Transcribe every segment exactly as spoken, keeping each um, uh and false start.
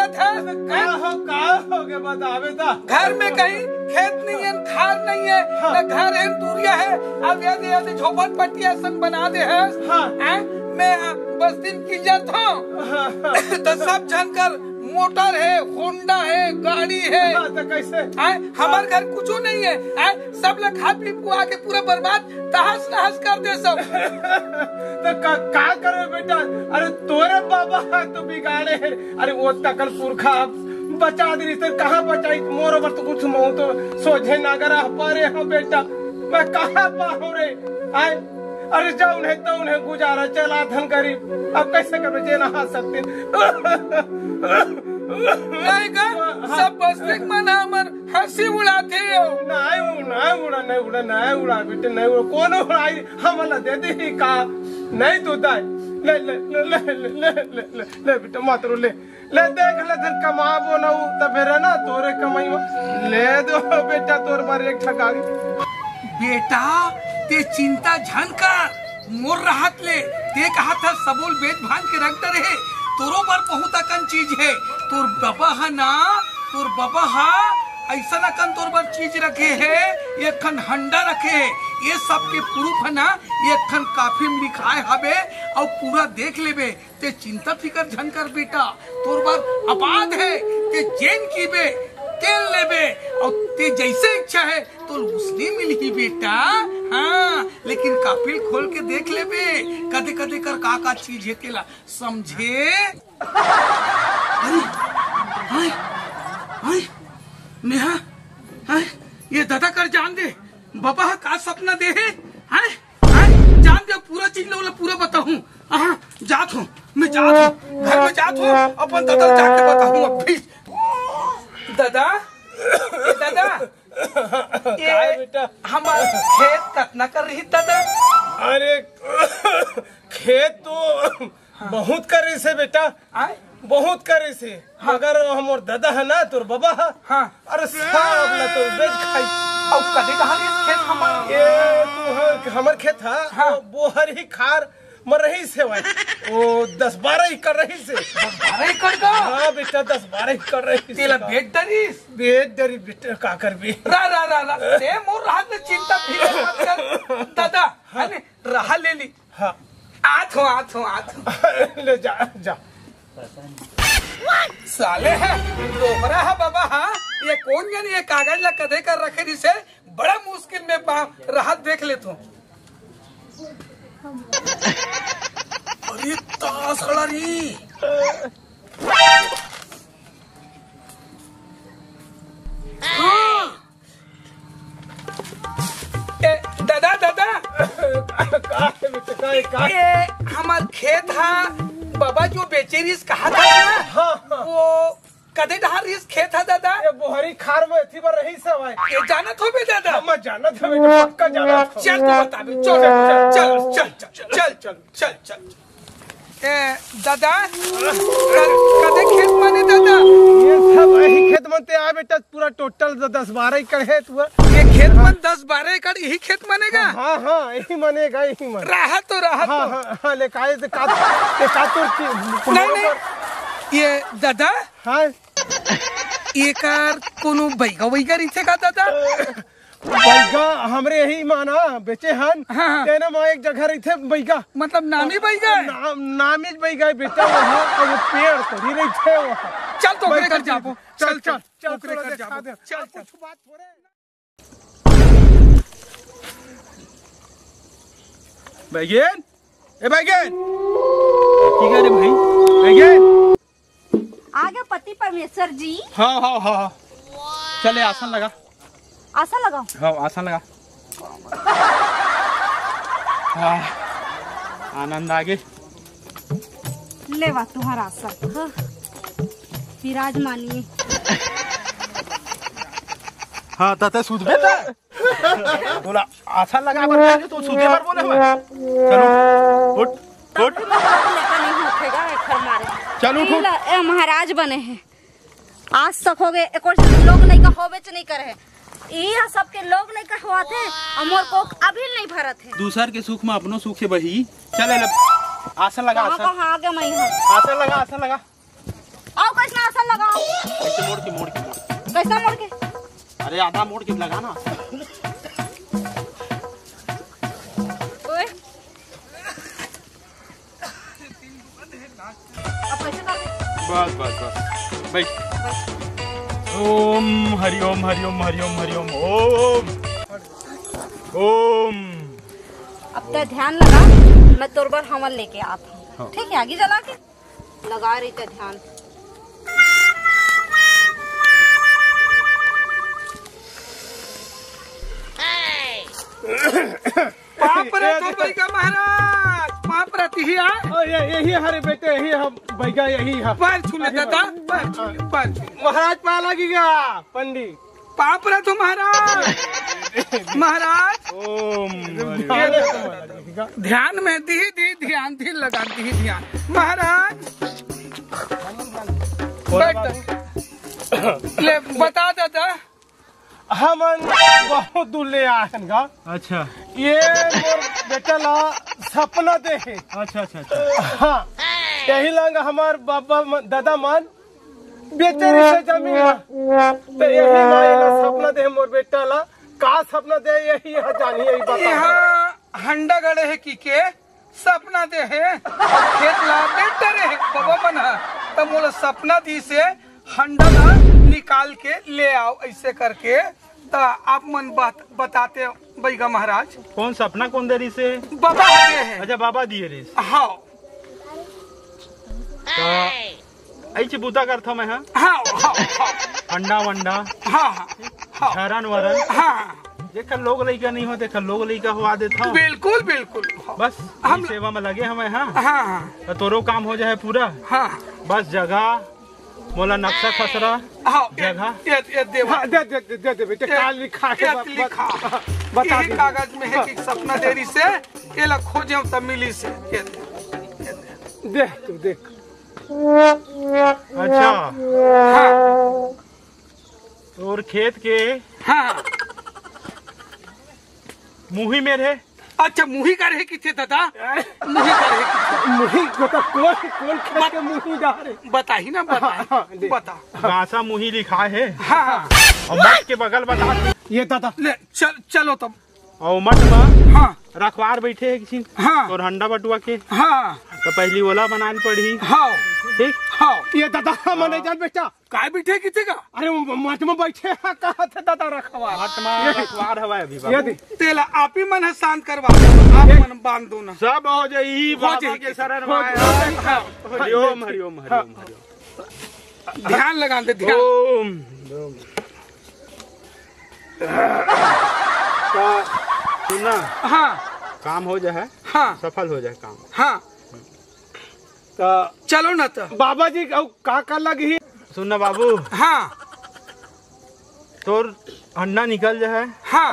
का हो, का हो गे, बतावे ता। घर में कहीं खेत नहीं है, खार नहीं है, हाँ। न घर है, दूरिया है। अब ये दे, ये दे झोपड़पट्टी असन बना दे है। हाँ। हैं? मैं बस्ती में गिंजत हूँ। हाँ, हाँ। तो सब झन कर मोटर है, होंडा है, गाड़ी है। हाँ, तो कैसे? हैं? हमर घर कुछू नहीं है। हैं? सब लोग खा पी पुआ के पूरा बर्बाद, तहस नहस कर दे सब। तो का, का करे बेटा? अरे तोरे बाबा हा तो बिगाड़े है। अरे वो तकल पुरखा बचा दे रहिस, कहाँ बचाई? मोर बर तो कुछ मऊ तो सोझे नगर आ परे हो बेटा, मैं कहाँ पाहूँ रे? आए, अरे जा उन्हें तो उन्हें गुजारा चला धन गरीब, अब कैसे करबे जे नहा सकते। नहीं का, सब बस्ती के मन हमर हंसी उड़ाथे हो। नहीं उड़ा, नहीं उड़ा, नहीं उड़ा, नहीं उड़ा बेटे, नहीं उड़ा। कौन उड़ाई? हमला दे दे ही का? नहीं तो दाई, ले, ले, ले बेटा, मत रो, ले, ले देख ले, धन कमाबो ना उ, त फेर है ना, तोरे कमाई में ले दो बेटा, तोर बर एक ठा गाड़ी। बेटा, ते चिंता झन कर, मोर रहत ले, ते कहा था सबोल बेच भांज के रख डरे हे, तोरो बर बहुत अकन चीज है। तोर बबा हा ना, तोर बबा हा ऐसा अकन तोर बर चीज रखे है, एक ठन हंडा रखे है, ये सब के प्रूफ है ना, एक ठन कॉपी में लिखाए हबे, अउ पूरा देख लेबे। ते चिंता फिकर झन कर बेटा, तोर बर आबाद है, ते जेन कीबे, तेन लेबे, अउ ते जैसे इच्छा है, तो उसने मिलही बेटा। हाँ, लेकिन कॉपी खोल के देख लेबे, कदे कदे कर का का चीज है तेला, समझे? अरे, हाय, हाय, नेहा, हाय, ये दादा कर जान दे, बाबा हा का सपना दे है, हाय? हैं? जान दे, पूरा चीज ला पूरा बताहूँ। हाँ, जात हूँ, मैं जात हूँ, घर में जात हूँ, अपन दादा ला जाके बताहूँ अभी। दादा, ए दादा, ये काय बेटा? हमार खेत कतना कर रही दादा? अरे, खेत तो बहुत कर रही से बेटा। आय? बहुत करे से, हाँ। मगर हमर दादा है ना, तोर बाबा है। हाँ। अरे सब ला तो बेच खाई। अब कदे कहा रहिस खेत हमार? ये तो है, हमर खेत है, हाँ। वो बोहरी खार में रहिस हे भाई। वो दस बारह एकड़ रहिस हे। दस बारह एकड़ का? हाँ बेटा, दस बारह एकड़ रहिस हे। तेला बेच डरिस? बेच डरिस बेटा, का करबे? रा, रा, रा, रा। ते मोर रहत ले चिंता फिकर मत कर। दादा, हाँ। है ने, रहा ले ली। हाँ। आत हो, आत हो, आत हो। ले जा, जा। साले है, डोकरा है बाबा, हाँ? ये कौन जन ये कागज ला कदे कर रखे रिसे? बड़ा मुश्किल में पा, रहत देख ले तू। अरे तास खड़ा री। हाँ। ए, दादा, दादा। का है बेटा, का है, का है? ए, हमार खेत हा, बाबा जो बेचे रिस कहा था ना, हाँ, हाँ। वो कदे डहार रिस खेत हा, दादा? ये बोहरी खार में एथी बर रहिस हे भाई। ये जानत हो बे दादा? हाँ, मैं जानत हूँ बेटा, पक्का जानत हूँ। चल तो बताबे, चल, चल, चल। ए, दादा, क-, कदे खेत माने दादा? ये सब यही खेत मनते आ बेटा, पूरा टोटल द-, दस बारह एकड़ है तू। ये खेत मन दस बारह एकड़ यही खेत मानेगा? हाँ, हाँ, यही मानेगा, यही माने। रहा तो रहा हाँ, तो। हाँ, हाँ, ले काहे से का, ये का तोर की, नहीं, नहीं। ये दादा, हाँ। एकर कोनो बैगा वैगा रहिथे का दादा? बैगा हमरे यही माना बेचे हन। हाँ, हाँ। तेने माँ एक जगह रहिथे बैगा। मतलब नामी बैगा? नाम, नामी बैगा है बेटा, वहाँ अब पेड़ तो नहीं रहिथे वहाँ। चल तो ओकरे बैठा कर जाबो। चल, चल, चल, चल, ओकरे थोड़ा कर देखा जाबो। दे। चल, अब चल। कुछ बात थोड़े। बैगेन, ए बैगेन। ठीक है रे भाई। बैगेन। आ गया पति परमेश्वर जी। हाँ, हाँ, हाँ, हाँ। चले आसन लगा। आसन लगाओ। हाँ, आसन लगा। हाँ, आनंद आ गए। लेवा तुम्हारा आसन। हाँ। विराजमानिए। हाँ, तते सुतबे त। तोला आसन लगा बर कहे तो सुते बर बोले हुए। चल उठ, उठ। तब भी मतलब लेकर नहीं उठेगा, एक घर मारे। चल उठ, ई उठ। ला, ए, महाराज बने हैं। आज तक हो गए, एक और लोग नहीं का होवे च नहीं करे है। ई हा सबके लोग नहीं का होत है, और मोर कोख अभी नहीं भरत है। दूसर के सुख में अपनो सुख है बही। चल, ए ले, आसन लगा, कहाँ, आसन। कहाँ आ गया मैं यहाँ? आसन लगा, आसन लगा। अउ कइसना आसन लगाओ। ऐसे मोड़ के, मोड़ के, मोड़ के। कइसना मोड़ के? अरे आधा मोड़ के लगा ना। ओए। अब कइसे कर दे? बस, बस, बस। बैठ। ओम हरि ओम, हरि ओम, हरि ओम, हरि ओम, ओम। ओम। अब तैं ध्यान लगा, मैं तोर बर हवन लेके आत हँव। हाँ। ठीक हे, आगी जला के लगा रही तैं ध्यान। पाँव परत हँव बइगा महाराज, पाँव परत ही आ। ओ, ये, यही हरे बेटे, यही हम बइगा, यही ह। पैर छू ले दादा, पैर छू ले, पैर छू ले। महाराज पाँव लागी गा, पंडित। पाँव परत हँव महाराज। महाराज। ओम। ध्यान में, दिही, दिही ध्यान, दिही लगा, दिही ध्यान। महाराज। बोला बैठ। बाबू। ले, बता दादा। हमन बहुत दूर ले आए हन गा। अच्छा। ये मोर बेटा ला सपना दे हे। अच्छा, अच्छा, अच्छा। हाँ, यही लंग हमार बाबा मन, दादा मन बेचे रहिसे जमीन ला। तो यही माई ला सपना दे हे मोर बेटा ला। का सपना दे, यही ह जानी, यही बता। यहाँ हंडा गड़े हे कि के सपना दे हे, अउ खेत ला बेटे रहे बबा मन ह, त मोला सपना दिसे हंडा ला निकाल के ले आओ, अइसे करके। त आप मन बात बताते बइगा महाराज। कोन सपना कोन दे रहिसे? बबा ह दे हे। अच्छा, बाबा दिए रहिस। हाँ। त अइसे बूता करथव मैं, हाँ? हाँ, हाँ, हाँ। अंडा वंडा, हाँ, हाँ, हाँ। झरन वरन। हाँ, हाँ। जेकर लोग लइका नइ हो, तेकर लोग लइका होवा देथव। बिल्कुल, बिल्कुल। बस, हम सेवा में लगे हवय, हाँ। हाँ, हाँ। त तोरो काम हो जाए पूरा। हाँ। बस जगह, मोला नक्शा खसरा, हाँ, ये, जगह। ये, ये देवा। हाँ, दे, दे, दे, दे, दे, बेटे, ये, काल लिखा हे, ये ब-, ब-, लिखा। बता यही दीजिए। कागज में हे कि सपना दे रहिसे, एला खोजेंव त मिलिसे। ये, ये, ये। देख तू, देख। अच्छा। हाँ। तोर खेत के हाँ। मुही मेर हे। अच्छा, मुही कर हे किथे दादा? मुही कर हे किथे? मुही को तो कोन, कोन खेत के मुही डारे? बताही ना, बता। हाँ, हाँ, दे। बता। गासा मुही लिखा हे। हाँ, हाँ। अउ मठ के बगल बता। ये दादा। ले, चल, चलो तब। अउ मठ म हाँ। रखवार बइठे हे किसी। हाँ। तोर हंडा बटुआ के। हाँ। त पहिली ओला बनाए ल पड़ही। हाँ। ठीक? हाँ। ये दादा, हमन नइ जान बेटा। काय बइठे किथे का? अरे वो मठ म बइठे हे, कहा थे दादा रखवार। मठ म रखवार हवय अभी ये बाबू। दे। तेला आप ही मन ह शांत करवा दो, आप ये मन बांध दो ना। सब हो जाही, हो बाबा जाही। के शरण हो म जाही। आए। हाँ। हरि ओम, हरि ओम, हरि ओम, हरि ओम। ध्यान लगा दे, ध्यान। ओम। त सुन ना। हाँ। काम हो जाए, हाँ। सफल हो जाए काम। हाँ। त चलो ना त। बाबा जी, अउ का का लगही? सुन ना बाबू। हाँ। तोर हंडा निकल जाए। हाँ।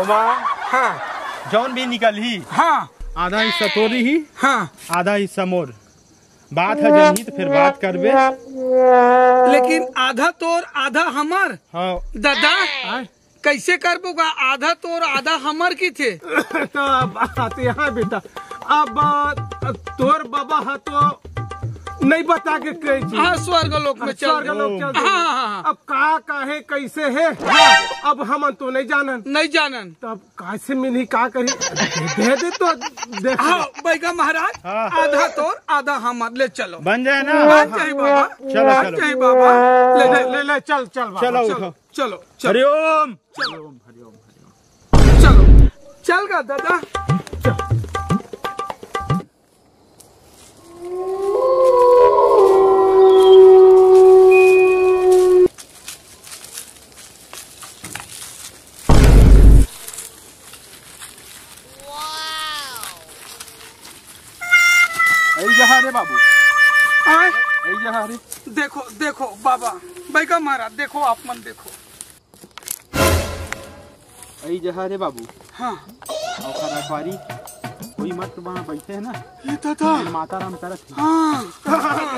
ओमा हाँ। जौन भी निकलही, हाँ। आधा हिस्सा तोर ही, हाँ। आधा हिस्सा मोर। बात ह जनही त फिर बात करबे। लेकिन आधा तोर, आधा हमर। हाँ। दादा, आय। कइसे करबो गा? आधा तोर, आधा हमर किथे। त अब बात यहाँ बेटा, अब तोर बबा ह तो नइ बता के कहे जी। हाँ, स्वर्ग लोक में चल स्वर्ग दे। लोक चल दे। हाँ, हाँ, हाँ। अब का, काहे, कइसे हे? हाँ। अब हमन तो नइ जानन। नइ जानन। तब कइसे मिलही, का करही? दे दे तो देख। हाँ, बइगा महाराज, हाँ। आधा तोर, आधा हमर, ले चलो। बन जाए ना? बन जाही बाबा। चलो, बन चलो। जाही बाबा। ले, ले, ले, ले, चल, चल बाबा, चलो, चलो, उठो। चलो, चलो। हरिओम। चलो। हरिओम, हरिओम, हरिओम। चलो, चल गा दादा। यही जहाँ रे बाबू। आय? यही जहाँ रे। देखो, देखो बाबा, बइगा महाराज, देखो, आप मन देखो। यही जहाँ रे बाबू। हाँ। अउ ओखर रखवारी, कोई मत वहाँ बइठे हे ना। ये दादा। ये माता राम तरफ। हाँ।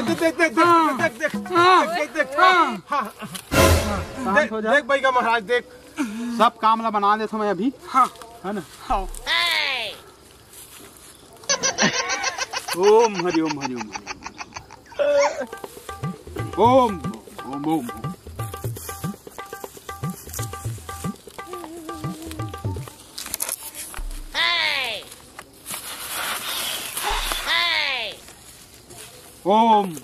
देख, देख, देख, हाँ। देख, देख, देख, हाँ। देख, देख, हाँ। हाँ। शांत देख, हो जा। देख बइगा महाराज, देख। सब काम ला बना देथों मैं अभी। हाँ। है ना? हाँ। ओम हरि ओम, हरि ओम, हरि ओम। ओम, ओम, ओम, ओम। ओम।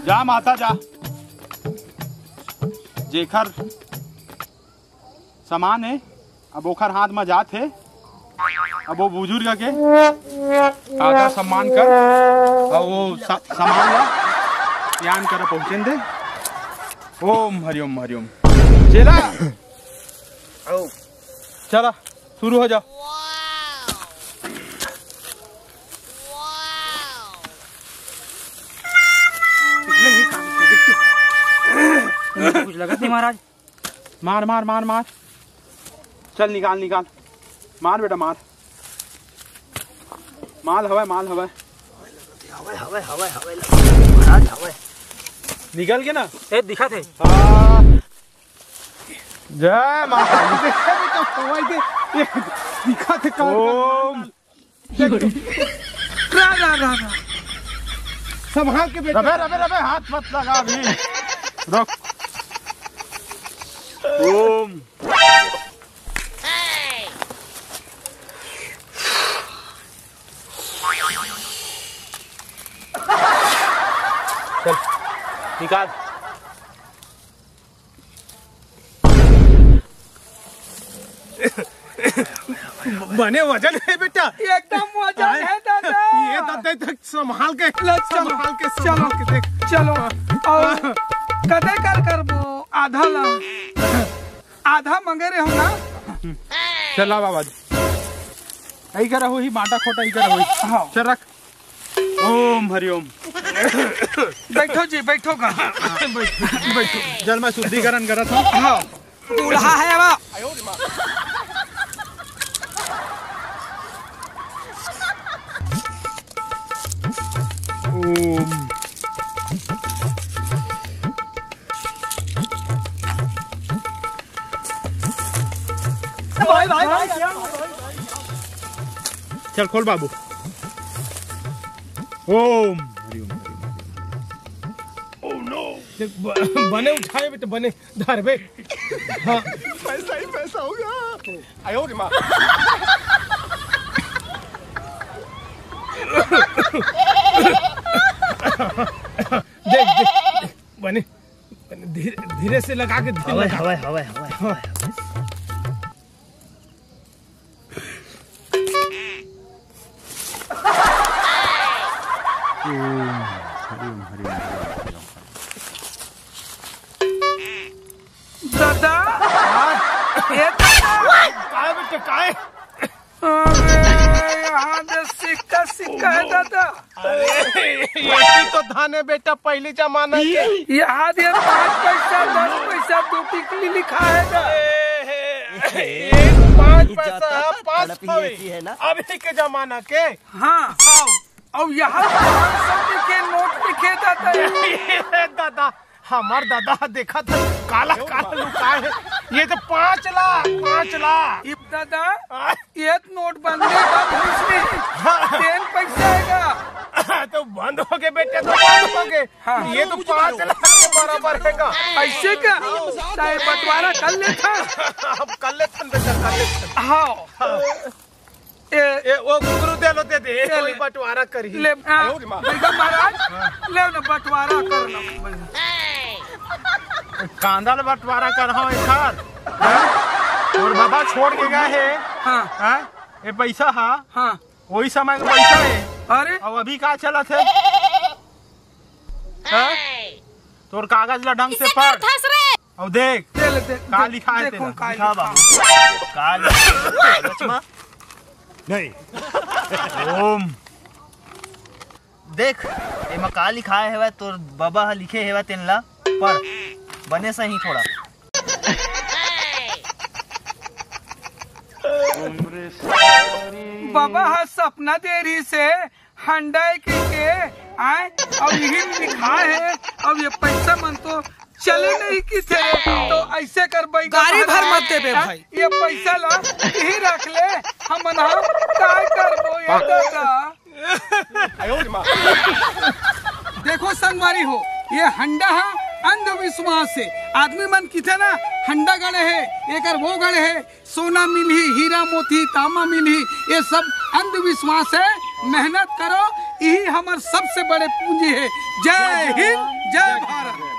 जा माता जा, जेखर सामान हे, अब ओखर हाथ म जात हे। अब वो बुजुर्ग के आदर सम्मान कर, अउ वो स-, सामान ला ज्ञान कर पहुँचन दे। ओम हरिओम, हरिओम। चेला, चला, शुरू हो जा। कुछ लगत नहीं महाराज। मार, मार, मार, मार। चल, निकाल, निकाल। मार बेटा, मार। माल हवय, माल हवय। हवय, हवय, हवय, हवय, महाराज, हवय। निकल के ना। ए, दिखत हे। हाँ। जय माता दी। देखा थे, का हवय दे। ए, दिखा थे, का ओम। रा, रा, रा, रा। संभाल के बेटा। रबे, रबे, रबे, हाथ मत लगा अभी। रुक। ओम। चल, निकाल। बने वजन हे बेटा। एकदम वजन हे दादा। ये दादा, देख, संभाल के, ले, चलो, संभाल के, चलो, संभाल के देख। चलो। अउ कते कर करबो? आधा ला, आधा मंगे रहे हो ना। चला बाबा जी, यही करा होही, बांटा खोटा यही करा होही। हाँ। चल रख। ओम हरिओम। बैठो जी, बैठो गा। बैठो, बैठो। जल मैं शुद्धिकरण करत हूँ। हाँ। दूल्हा है अब। ओम। भाई, भाई, भाई। चल खोल बाबू। ओम हरि ओम, हरि ओम, हरि ओम। Oh no! देख, ब-, बने उठाए बे तो बने धर बे। हाँ। पैसा ही पैसा होगा। आयो रे माँ। देख, देख, बने, बने, धीरे, धीरे से लगा के, धीरे हवय, लगा। हवय, हवय, हवय, हाँ। हवय। ओम हरि ओम, हरि ओम, हरि ओम। दादा, ए दादा। काय बेटे, काय? अरे, यहाँ दे सिक्का, सिक्का है दादा। अरे, ये तो धन है बेटा, पहली जमाना के। यहाँ दे पाँच पैसा, दस पैसा, दो टिकली लिखा है ना। ए, हे, ए, पाँच पैसा, पाँच सौ है ना? अभी के जमाना के। हाँ। हाँ। अब यहाँ पाँच सौ लिखे, नोट लिखे दादा। ए, दादा, हमार दादा देखा था, काला काला लुकाए है। ये तो पाँच लाख, पाँच लाख। ये दादा, आ? ये नोटबंदी बंद होइस नहीं। हाँ। तेन पैसा आएगा। तो बंद हो गए बेटे, तो बंद हो गए। हाँ। ये तो पाँच लाख के बराबर है का। ऐसे का? चाहे बंटवारा कर लेता। अब कर लेते हैं बेटा, कर लेते हैं। हाँ। हाँ। ए, ए, वो गुरु दे लो, दे दे, ए, ले। बंटवारा करी। ले, आ, आयो रे माँ। बैठो महाराज, हाँ। ले ना, बंटवारा कर लो। कांदा ले बंटवारा कर, हाँ, एक हार। हाँ? और बाबा छोड़ के गए है। हाँ। हाँ? ये पैसा हा? हाँ। वही समय का पैसा है। अरे। अब अभी का चलत है? हाँ? तोर कागज ला ढंग से पढ़। अउ देख, दे ले, दे, का दे, लिखा है देखो, तेला। का लिखा लिखा बाबू। का लिखा? कागज मा? नहीं। ओम। देख, एमा का लिखाए हवय, तोर बबा ह लिखे हवय, तेन ला पढ़। बने सही थोड़ा। बबा ह सपना दे रहिस हे, हंडई कहिके, आय, अउ इही लिखाए हे, अउ ये पैसा मन तो चले नहीं किथे, तो ऐसे कर भाई, गाड़ी भर मत देबे भाई। ये पैसा ला यही रख ले, हमन ह काय करबो ये दादा। देखो संगवारी हो, ये हंडा ह अंधविश्वास हे। आदमी मन किथे ना, हंडा गड़े हे, एकर वो गड़े हे, सोना मिलही, हीरा मोती, तामा मिलही, ये सब अंधविश्वास हे। मेहनत करो, यही हमर सबसे बड़े पूंजी हे। जय हिंद, जय भारत।